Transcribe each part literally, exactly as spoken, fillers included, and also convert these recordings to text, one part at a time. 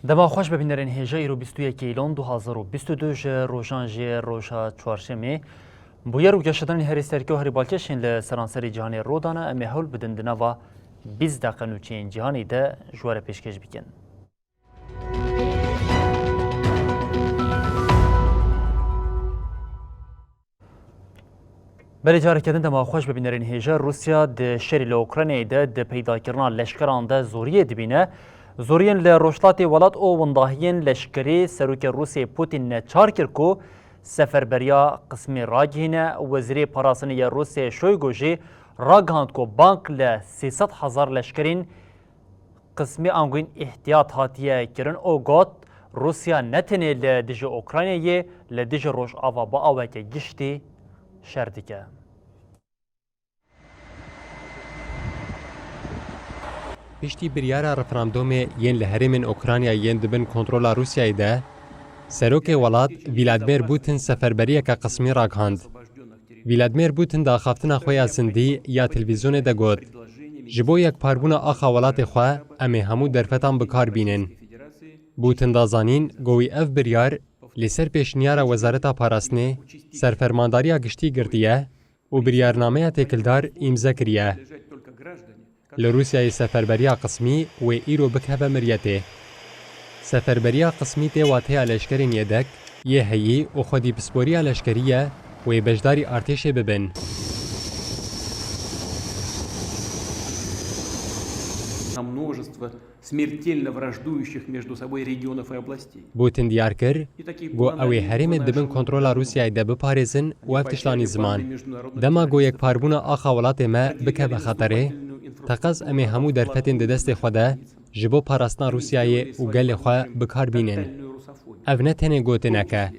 Dema xweş be bînerên hêja, îro bîst û yek Îlon du hazar û bîst û du ji rojan jê roja çarşemê. Bûyer û geşedanên herî serkê û herî balkêş ên li seranserê cîhanê rû dane. Em ê hewl bidin di nava bîst deqe nûçeyên cîhanê de ji we re pêşkêş bikin. Belê, careke din dema xweş be bînerên hêja. Rûsya di şerê li Ukraynayê de di peydakirina leşkeran de zoriyê dibîne. Zoriyên li rojhilatê welat û windahiyên leşkerî serokê Rûsyayê Putin neçar kir ku seferberiya qismî ragihîne. Wezîrê Parastinê ya Rûsyayê Şoygu jî ragihand ku bang li sê sed hezar leşkerên qismî angûn îhtiyat hatiye kirin û got, Rûsya ne tenê li dijî Ukraynayê, li dijî Rojava bi aweke giştî şer dike. Piştî biryara referandûmê yên li herêmên Ukraynayê yên di bin kontrola Rûsyayê de, serokê welat Vladimir Putin seferberiyeke qismî ragihand. Vladimir Putin di axaftina xwe ya zindî ya televîzyonê de got, Ji bo yekparbûna axa welatê xwe em ê hemû derfetan bi kar bînin. Putin da zanîn ku wî ev biryar li ser pêşniyara Wezareta Parastinê, Serfermandariya Giştî girtiye û biryarnameya têkildar îmze kiriye. Li Rûsyayê seferberiya qismî wê îro bikeve miryetê. Seferberiya qismî tê wateya leşkerên yedek, yê heyî û xwedî pisporiya leşkerî ye wê beşdarî artêşê bibin. На множество смертельно враждующих между собой регионов и областей. Putin diyar kir, got, ew ê herêmê di bin kontrola Rûsyayê de biparêzin û ev tiştanî ziman. Dema ku yekparbûna axa welatê me bikeve xeterê, teqez em ê hemû derfetên di destê xwe de ji bo parastina Rûsyayê û gelê xwe bi kar bînin. Ev ne tenê gotinek e.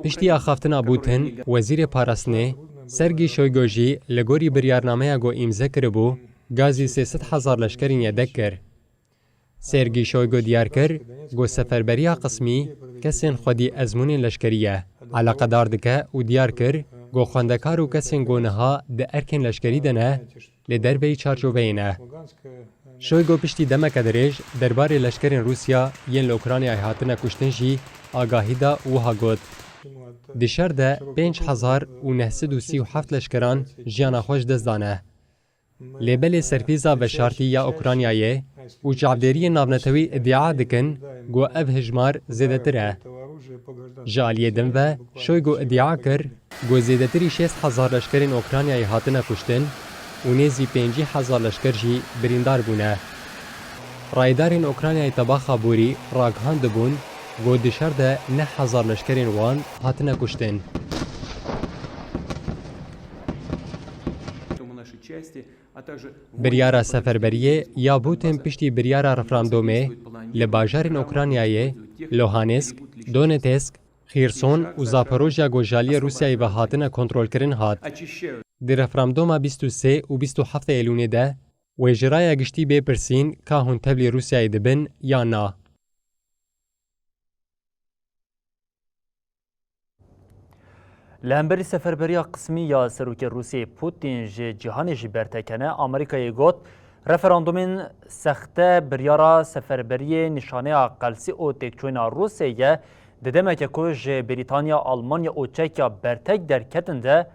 Пишти ахафтина Путин, wezîrê parastinê, Sergî Şoygu jî li gorî biryarnameya ku îmze kiribû, gazî sê sed hezar leşkerên yedek kir. Sergî Şoygu diyar kir ku seferberiya qismî kesên xwedî ezmûnên leşkerî ye eleqedar dike û diyar kir ku xwendekar û kesên ku niha di erkên leşkerî de ne, li derveyî çarçoveyê ne. Şoygu piştî demeke dirêj derbarê leşkerên Rûsya yên li Ukraynayê hatine kuştin jî agahî da û wiha got, Di şer de pênc hezar û neh sed û sî û heft leşkeran jiyana xwe ji dest dane. Lê belê serfîza veşartî ya Ukraynayê û çavdêriyên navnetewî îdia dikin ku ev hejmar zêdetir e. Ji aliyê din ve Şoygu îdia kir ku zêdetirî şêst hezar leşkerên Ukraynayê hatine kuştin û nêzî pêncî hezar leşker jî birîndar bûne. Raydarên Ukraynayê tebaxa borî ragihandibûn ku di şer de neh hezar leşkerên wan hatine kuştin. Biryara seferberiyê ya Putin piştî biryara referandûmê li bajarên Ukraynayê, Luhansk, Donetsk, Xîrson û Zaporojya ku ji aliyê Rûsyayê ve hatine kontrolkirin hat. Di referandûma bîst û sê û bîst û heft Eylûnê de wê ji raya giştî bê pirsîn ka hûn tevlî Rûsyayê dibin yan na. Li hemberî seferberiya qismî ya Serokê Rûsiyê Putin ji cîhanê jî bertek hene, Amerîkayê got, referandûmên sexte biryara seferberiyê nîşaneya qelsî û têkçûna Rûsiyê ye, di demeke ku ji Brîtanya, Almanya û Çekya bertek derketin de,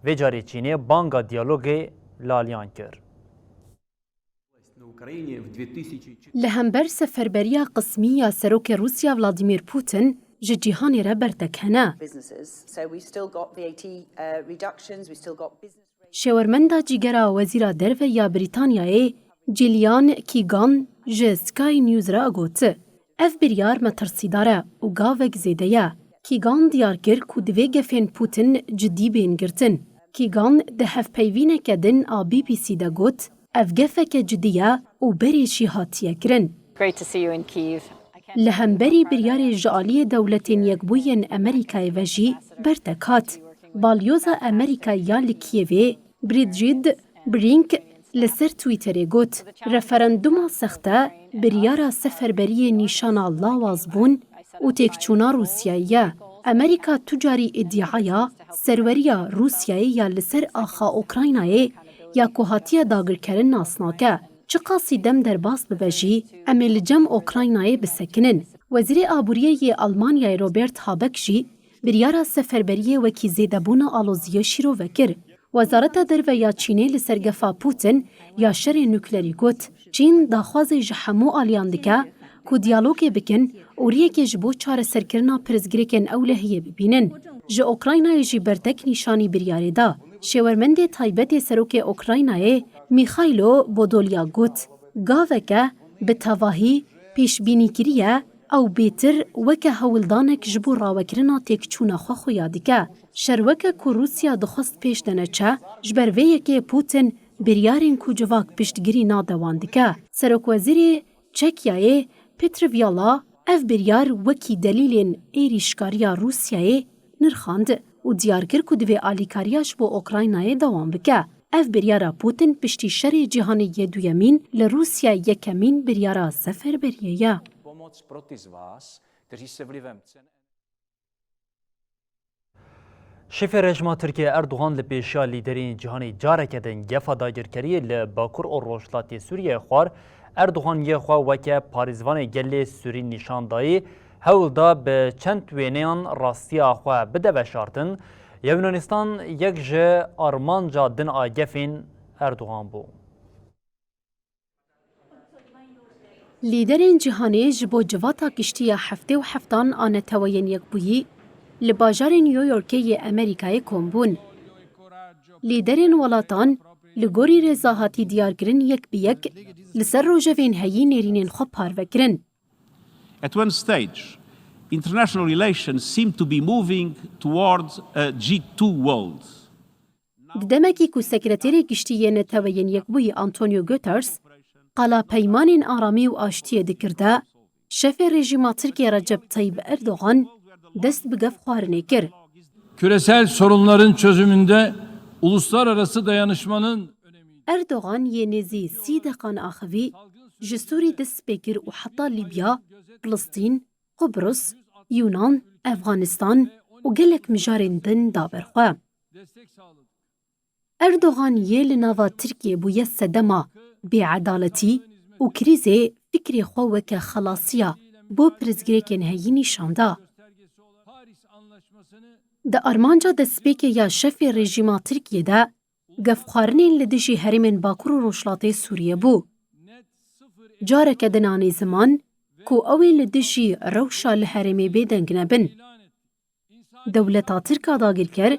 vê carê Çînê banga diyalogê li aliyan kir. Li hember seferberiya qismî ya Serokê Rûsya Vladimir Putin ji cîhanê re bertek hene. Şêwermenda Cîgera Wezîra Derve ya Brîtanyayê Gillian Keegan ji Sky News re got, Ev biryar metirsîdar e û gavek zêde ye. Keegan diyar kir ku divê gefên Putin cidî bên girtin. Keegan di hevpeyvîneke din a B B C de got, Ev gefeke cidî ye û berê jî hatiye kirin. Li hemberî biryarê ji aliyê Dewletên Yekbûyî yên Amerîkayê ve jî bertek hat. Balyoza Amerîka ya li Kîevê, Bridget Brink, li ser Twitterê got, Referanduma sexte biryara seferberiyê nîşana lawazbûn û têkçûna Rûsyayê ye. Amerîka tu carî îdiaya serweriya Rûsyayê ya li ser axa Ukraynayê ya ku hatiye dagirkerin nas nake. Çiqasî dem derbas bibe jî, em ê li cem Ukraynayê bisekinin. Wezîrê Aboriyê yê Almanyayê Robert Habeck jî biryara seferberiyê wekî zêdebûna aloziyê şîrove kir. Wezareta Derve ya Çînê li ser gefa Putin ya şerê nuklerî got, Çîn daxwazê ji hemû aliyan dike ku diyalogê bikin û riyekê ji bo çareserkirina pirsgirêkên ewlehiyê bibînin. Ji Ukraynayê jî bertek nîşanî biryarê da. Şêwermendê taybet ê Serokê Ukraynayê Mîxaylo Podolyak got, Gaveke bi tevahî pêşbînî kiriye, ew bêtir weke hewldanek ji bo rawekirina têkçûna xwe xuya dike. Şer weke ku Rûsya dixwest pêş de neçe, ji ber vê yekê Putin biryarên ku civak piştgirî nade wan dike. Serokwezîrê Çekyayê Petr Fiala ev biryar wekî delîlên êrîşkariya Rûsyayê nirxand û diyar kir ku divê alîkariya ji bo Ukraynayê dewam bike. Ev biryara Putin piştî şerê cîhanê yê duyemîn li Rûsya yekemîn biryara seferberiyê ye. Şefê rejîma Tirkiyê Erdogan li pêşiya lîderên cîhanê careke din gefa dagirkeriyê li Bakur û Rojhilatê Sûriyeyê xwar. Erdogan yê xwe weke parêzvanê gelê Sûrî nîşan dayî, hewl da bi çend wêneyan rastiya xwe bide veşartin. Ya Yûnanistan yek ji armanca din a gefên Erdogan bû. Lîderên cîhanê ji bo civata giştî ya heftê û heftan a Neteweyên Yekbûyî li bajarên New Yorkê yê Amerîkayê kom bûn. Lîderên welatan li gorî rêza hatî diyarkirin yek bi yek li ser rojevên heyî nêrînên xwe parve kirin. At one stage, international relations seemed to be moving towards a G two world. Di demekî ku Sekreterê Giştî yê Neteweyên Yekbûyî Antonio Guterres qala peymanên aramî û aştiyê dikir de, şefê rejîma Tirkiyê Recep Tayyip Erdogan dest bi gefxwarinê kir. Küresel sorunların çözümünde uluslararası dayanışmanın Erdogan yê nêzî sî deqan axivî ji Sûrî dest pê kir û heta Lîbya, Filistîn, Qubrus, Yûnan, Efxanistan û gelek mijarên din da ber xwe. Erdogan yê li nava Tirkiyê bûye sedema bêedaletî û krîzê fikrê xwe weke xelasiya bo pirsgirêkên heyî nîşan da. Di armanca destpêkê ya şefê rejîma Tirkiyê de gefxwarinên li dijî herêmên Bakur û Rojhilatê Sûriyê bû. Careke din anî ziman ku ew ê li dijî rewşa li herêmê bêdeng nebin. Dewleta Tirk a dagirker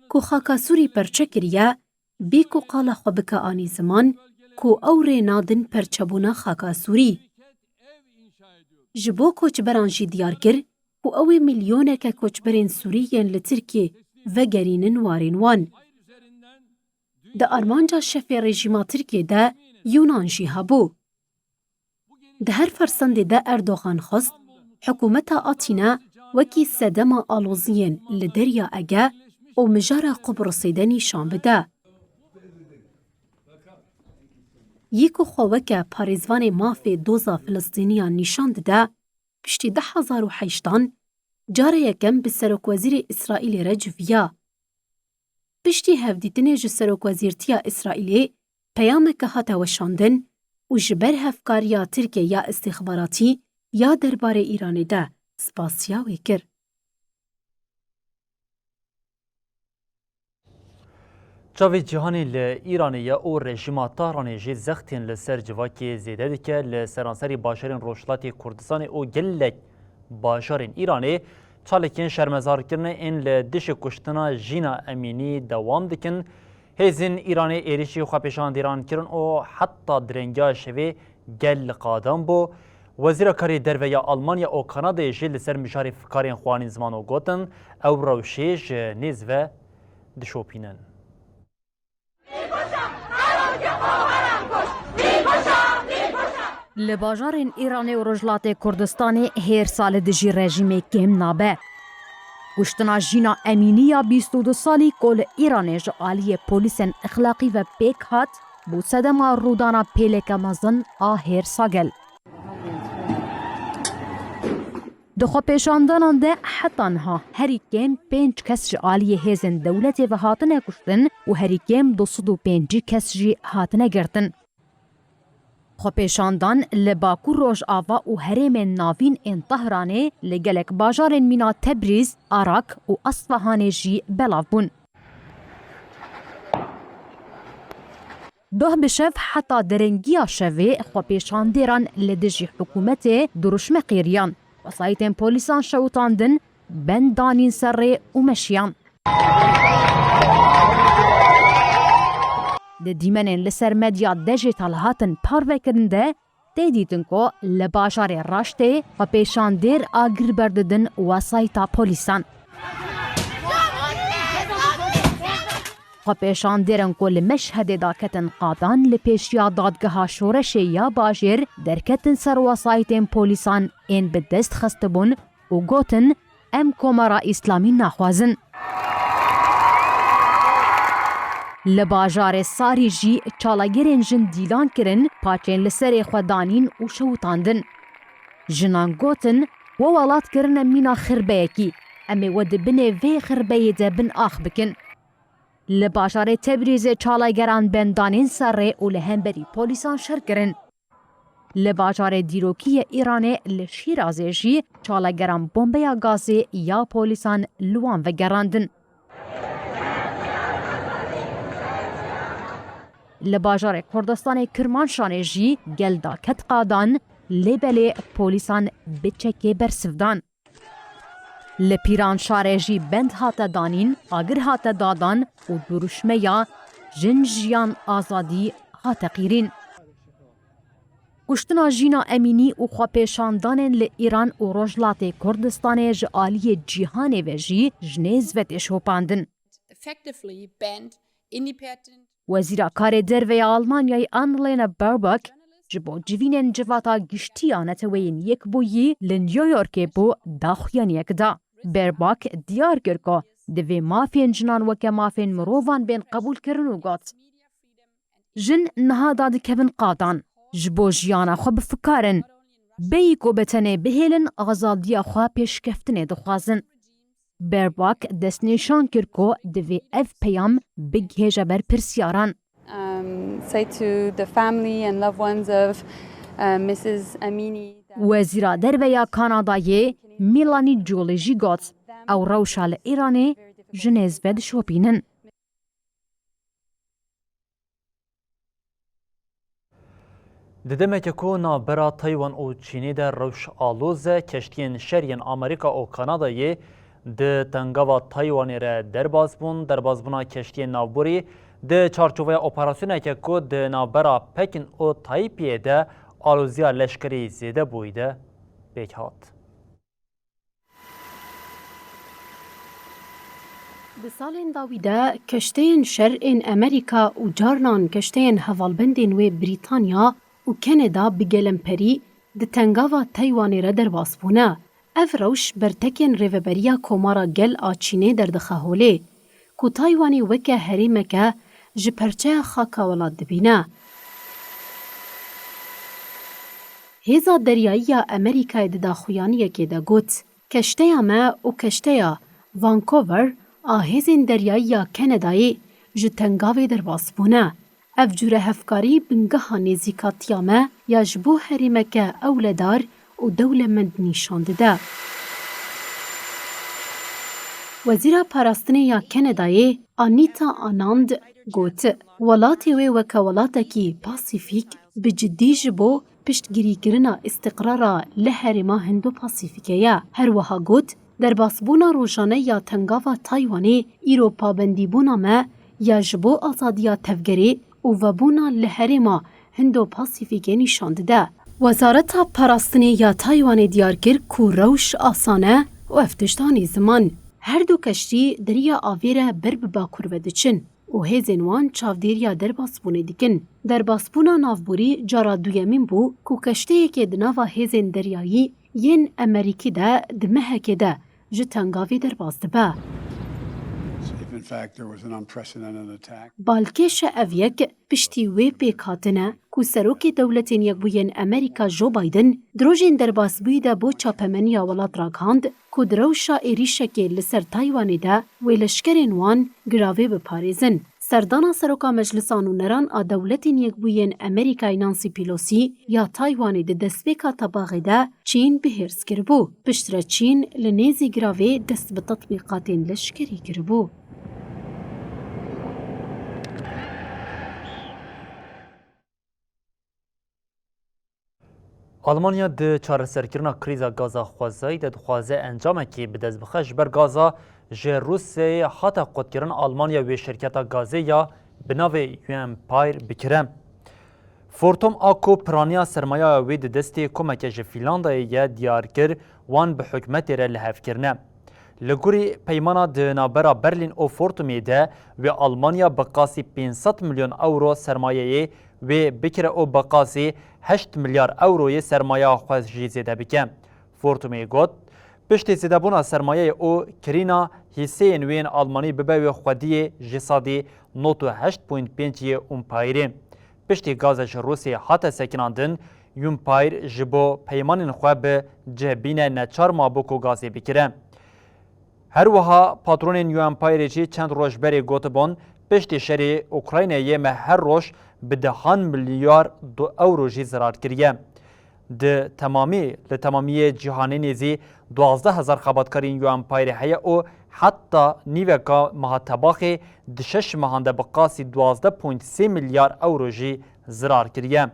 ku xaka Sûrî perçe kiriye, bê ku qala xwe bike anî ziman ku ew rê nadin perçebûna xaka Sûrî. Ji bo koçberan jî diyar kir ku ew ê milyoneke koçberên Sûrî yên li Tirkiyê vegerînin warên wan. Di armanca şefê rejîma Tirkiyê de Yûnan jî hebû. Di her fersendê de Erdogan xwest hikûmeta Atîne wekî sedema aloziyên li Derya Ege û mijara Qubrusê de nîşan bide. Yî ku xwe weke parêzvanê mafê doza Filistîniyan nîşan dide, piştî du hezar û heştan cara yekem bi serokwezîrê Îsraîlê re civiya. Piştî hevdîtinê ji serokwezîrtiya Îsraîlê peyameke hate weşandin û ji ber hevkariya Tirkiyê ya îstîxbaratî ya derbarê Îranê de spasiya wê kir. Çavê cîhanê li Îranê ye û rejîma Tahranê jî zextên li ser civakê zêde dike. Li seranserî bajarên Rojhilatê Kurdistanê û gelek bajarên Îranê çalakiyên şermezarkirinê ên li dijî kuştina Jîna Emînî dewam dikin. Hêzên Îranê êrişî xwepêşandîran kirin û heta direngiya şevê gel li qadan bû. Wezîra Karê Derve ya Almanya û Kanadayê jî li ser mijarê fikarên xwe anîn ziman û gotin, ew rewşê ji nêz ve dişopînin. Li bajarên Îranê û Rojhilatê Kurdistanê hêrsa li dijî rejîmê kêm nabe. Kuştina Jîna Emînî ya bîst û du salî ku li Îranê ji aliyê polîsên exlaqî ve pêk hat, bû sedema rûdana pêleke mezin a hêrsa gel. Di xwepêşandanan de heta niha herî kêm pênc kes ji aliyê hêzên dewletê ve hatine kuştin û herî kêm du sed û pêncî kes jî hatine girtin. Xwepêşandan li Bakur Rojava û herêmên navîn ên Tehranê li gelek bajarên mîna Tebrîz, Arak û Asfahanê jî belav bûn. Doh bi şev heta derengiya şevê xwepêşandêran li dijî hikûmetê duruşme qêriyan. Wesayîtên polîsan şewitandin, bend danîn ser rê û meşiyan. Di dîmenên li ser medya dijital hatin parvekirin de tê dîtin ku li bajarê Raştê xwepêşandêr agir berdidin wesayîta polîsan. Xwepêşandêrên ku li Meşhedê daketin qadan li pêşiya dadgeha şoreşê ya bajêr derketin ser wesayîtên polîsan ên bi dest xistibûn û gotin, "Em Komara Îslamî naxwazin." Li bajarê Sarî jî çalagerên jin dîlan kirin, paçên li serê xwe danîn û şewitandin. Jinan gotin, "We welat kirine mîna xirbeyekî. Em ê we di binê vê xirbeyê de bin ax bikin." Li bajarê Tebrîzê çalageran bendanên ser rê û li hemberî polîsan şer kirin. Li bajarê dîrokî yê Îranê li Şîrazê jî çalageran bombeya gazê ya polîsan li wan vegerandin. Li bajarê Kurdistanê Kirmanşanê jî gel daket qadan, lê belê polîsan bi çekê bersiv dan. Li Pîranşarê jî bend hate danîn, agir hate dadan û duruşmeya Jin, Jiyan, Azadî hate qîrîn. Kuştina Jîna Emînî û xwepêşandanên li Îran û Rojhilatê Kurdistanê ji aliyê cîhanê ve jî ji nêz ve tê şopandin. Effectively banned independent Wezîra Karê Derve ya Almanyayê Annalena Baerbock ji bo civînên Civata Giştî ya Neteweyên Yekbûyî li New Yorkê bo daxuyaniyek da. Baerbock diyar kir ku divê mafên jinan weke mafên mirovan bên qebûlkirin û got, "Jin niha dadikevin qadan. Ji bo jiyana xwe bifikarin. Bêyî ku bi tenê bihêlin azadiya xwe pêşkeftinê dixwazin." Baerbock destnîşan kir ku divê ev peyam bigihêje berpirsiyaran. Um, say to the family and loved ones of, uh, Missus Amini that Wezîra Derve ya Kanadayê Melanie Joly jî got, "Ew rewşa li Îranê ji nêz ve dişopînin." Di demeke ku navbera Taywan û Çînê de rewş aloz e, keştiyên şer yên Amerîka û Kanadayê di tengava Taywanê re derbas bûn. Derbasbûna keştiyên navborî di çarçoveya operasyoneke ku di navbera Pekin û Taypiyê de aloziya leşkerî zêde bûyî de pêk hat. Di salên dawî de keşteyên şer ên Amerîka û carnan keşteyên hevalbendên wê Brîtanya û Kanada bi gelemperî di tengava Taywanê re derbas bûne. Ev rewş bertekên Rêveberiya Komara Gel a Çînê derdixe holê, ku Taywanê weke herêmeke ji perçeya xaka welat dibîne. Hêza Deryayî ya Amerîkayê di daxuyaniyekê de got, "Keşteya me û keşteya Vancouver a Hêzên Deryayî ya Kanadayê ji tengavê derbas bûne. Ev cure hevkarî bingeha nêzîkatiya me ya ji bo herêmeke ewledar û dewlemend nîşan dide." Wezîra Parastinê ya Kanadayê Anita Anand got, "Welatê wê weke welatekî pasîfîk bi cidî ji bo piştgirîkirina îstiqrara li herêma Hindo-Pasîfîkê ye." Her wiha got, "Derbasbûna rojane ya tengava Taywanê îro pabendîbûna me ya ji bo azadiya tevgerê û vebûna li herêma Hindo-Pasîfîkê nîşan dide." Wezareta Parastinê ya Taywanê diyar kir ku rewş asan e û ev tişt anî ziman. Her du keştî deriya avê re ber bi bakur ve diçin û hêzên wan çavdêriya derbasbûnê dikin. Derbasbûna navborî cara duyemîn bû ku keşteyekê di nava hêzên deryayî yên Amerîkî de di mehekê de ji tengavê derbas dibe. fact, there was an unprecedented attack. Balkêş e ev yek piştî wê pêk hatine ku Serokê Dewletên Yekbûyên Amerîka Joe Biden di rojên derbasbûyî de bo çapemeniya welat ragihand ku di rewşa êrîşekê li ser Taywanê de wê leşkerên wan giravê biparêzin. Serdana Seroka Meclisa Nûneran a Dewletên Yekbûyên Amerîkayê Nancy Pelosi ya Taywanê di destpêka tebaxê de Çîn bi hêrs kiribû. Piştre Çîn li nêzî giravê dest bi tetbîqatên leşkerî kiribû. Almanya di çareserkirina krîza gaza xwezayî de dixwaze encamekî bi dest bixe. Ji ber gaza ji Rûsyayê hate qutkirin, Almanya wê şirketa gazê ya bi navê U N Power bikire. Fortum a ku piraniya sermayeya wê di destê komeke ji Fîlandayê ye diyar kir, wan bi hikûmetê re li hev kirine. Li gorî peymana di navbera Berlîn û Fortumê de wê Almanya bi qasî pênc sed milyon ewro sermayeyê wê bikire û bi qasî heşt milyar ewroyê sermayeya xwe jî zêde bike. Fortumê got, piştî zêdebûna sermayeyê û kirîna hîseyên wê yên Almanî bibe wê xwediyê ji sedî nod û heşt point pênc yê Umpayirê. Piştî gaza ji Rûsyayê hate sekinandin, Umpire ji bo peymanên xwe bi cih bîne neçar mabû ku gazê bikire. Her wiha patronên Umpire jî çend roj berê gotibûn, piştî şerê Ukraynayê me her roj bi dehan milyar do-, ewro jî zirar kiriye. Di temamî, li temamiyê cîhanê nêzî duwazdeh hezar xebatkarên Umpire heye û heta nîveka meha Tebaxê di şeş mehan de bi qasî duwazdeh point sê milyar ewro jî zirar kiriye.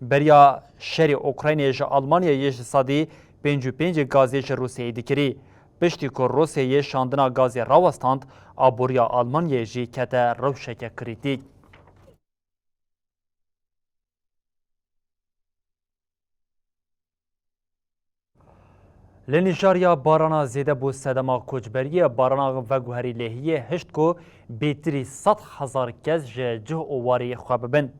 Beriya şerê Ukraynayê ji Almanyayê ji sedî pêncî û pêncê gazê ji Rûsyayê dikirî. Piştî ku Rûsyayê şandina gazê rawestand, aboriya Almanyayê jî kete rewşeke krîtîk. Li Nîjeriya barana zêde bû sedema koçberiyê. Barana veguherî lêhiyê hişt ku bêtirî sed hezar kes ji cih û warê xwe bibin.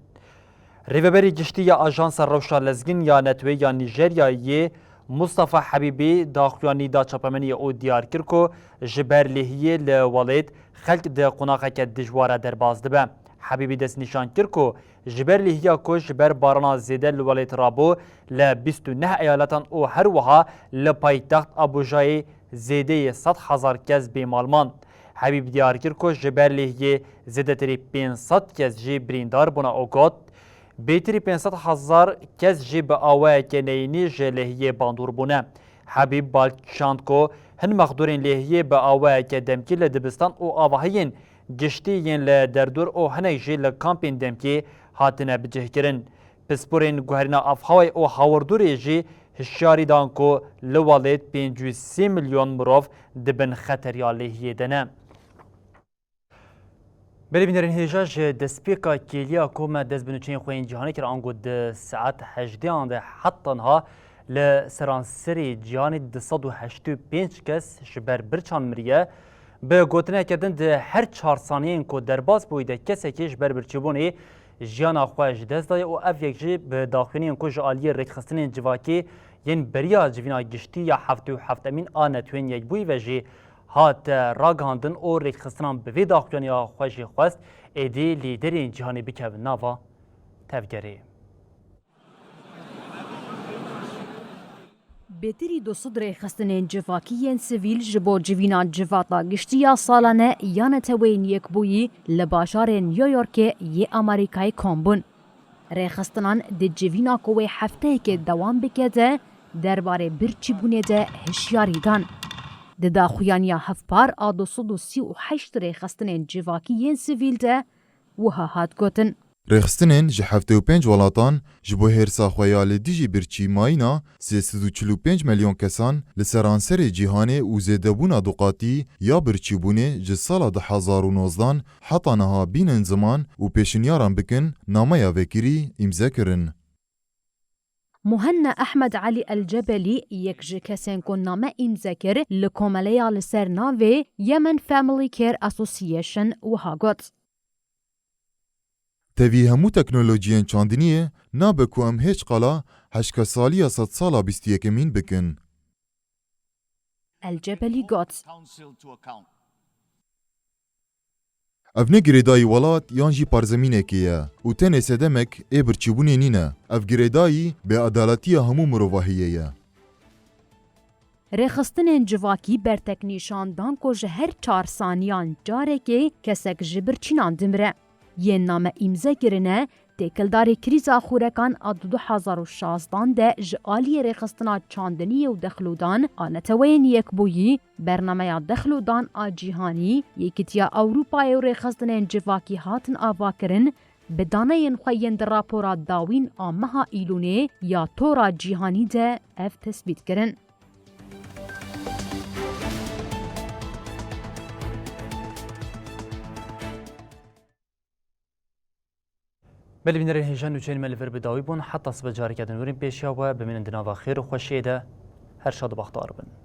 Rêveberê giştî ya Ajansa Rewşa Lezgîn ya Neteweyê ya Nîjeryayê Mustafa Hebîbî daxuyanî da çapemeniyê û diyar kir ku ji ber lêhiyê li welêt xelk di qonaxeke dijwar de derbas dibe. Hebîbî destnîşan kir ku ji ber lêhiya ku ji ber barana zêde li welêt rabû, li bîst û neh eyaletan û her wiha li paytext Abûjayê zêdeyê sed hezar kes bêmal man. Hebîb diyar kir ku ji ber lêhiyê zêdetirî pênc sed kes jî birîndar bûne û got, bêtirî pênc sed hezar kes jî bi awayeke neyînî ji lêhiyê bandor bûne. Hebîb bal kişand ku hin mexdûrên lêhiyê bi awayeke demkî li dibistan û avahiyên giştî yên li derdor û hinek jî li kampên demkî hatine bicihkirin. Pisporên guherîna avhewayê û hawirdûrê jî hişyarî dan ku li welêt pêncî û sê milyon mirov di bin xeteriya lêhiyê de ne. Belê bînerên hêja, ji destpêka kêliya ku me dest bi nûçeyên xwe yên cîhanê kir, ango di saet hejdêyan de heta niha li seranserê cîhanê du sed û heştê û pênc kes ji ber birçan miriye. Bi gotineke din, di her çar saniyên ku derbas bûyî de kesekî ji ber birçîbûnê jiyana xwe ji dest daye û ev yek jî bi daxuyaniyên ku ji aliyê rêkxistinên civakî yên beriya civîna giştî ya heftê û heft emîn a Netewên Yekbûyî ve jî hate ragihandin û rêkxistinan bi vê daxuyaniya xwe jî xwest êdî lîderên cîhanê bikevin nava tevgerê. Bêtirî du sed rêxistinên civakî yên sivîl ji bo civîna civata giştî ya salane ya Neteweyên Yekbûyî li bajarê New Yorkê yê Amerîkayê kom bûn. Rêxistinan di civîna ku wê hefteyekê dewam bike de derbarê birçîbûnê de hişyarî dan. Di daxuyaniya hevpar a du sed û sî û heşt rêxistinên civakî yên sivîl de wiha hat gotin. Rêxistinên ji heftê û pênc welatan ji bo hêrsa xwe ya li dijî birçîmayîna sê sed û çil û pênc milyon kesan li seranserê cîhanê û zêdebûna duqatî ya birçîbûnê ji sala du hezar û nozdan heta niha bînin ziman û pêşinyaran bikin nameya vekirî îmze kirin. Muhenna Ehmed Elî El Cebelî, yek ji kesên ku name îmze kir, li komeleya li ser navê Yemen Family Care Association wiha got. Tevî hemû teknolojiyên çandiniyê nabe ku em hêç qala heşkesaliya sedsala bîst û yekemîn bikin. El Cebelî got. Ev ne girêdayî welat yan jî parzemînekê ye û tenê sedemek ê birçîbûnê nîne. Ev girêdayî bêedaletiya hemû mirovahiyê ye. Rêxistinên civakî bertek nîşan dan ku ji her çar saniyan carekê kesek ji birçînan dimire. Yên name îmze kirine, têkildarî krîza xûrekan a di du hezar û şazdan de ji aliyê rêxistina çandiniyê û dexlûdan a Neteweyên Yekbûyî, bernameya dexlûdan a cîhanî, Yekîtiya Ewropayê û rêxistinên civakî hatin avakirin, bi daneyên xwe yên di rapora dawîn a meha Îlûnê ya Tora Cîhanî de ev tesbît kirin. Belê bînerên hêja, nûçeyên me li vir bi dawî bûn. Heta sibe careke din werin pêşiya we, bimînin di nava xêr û xweşiyê de. Her şad û bextewar bin.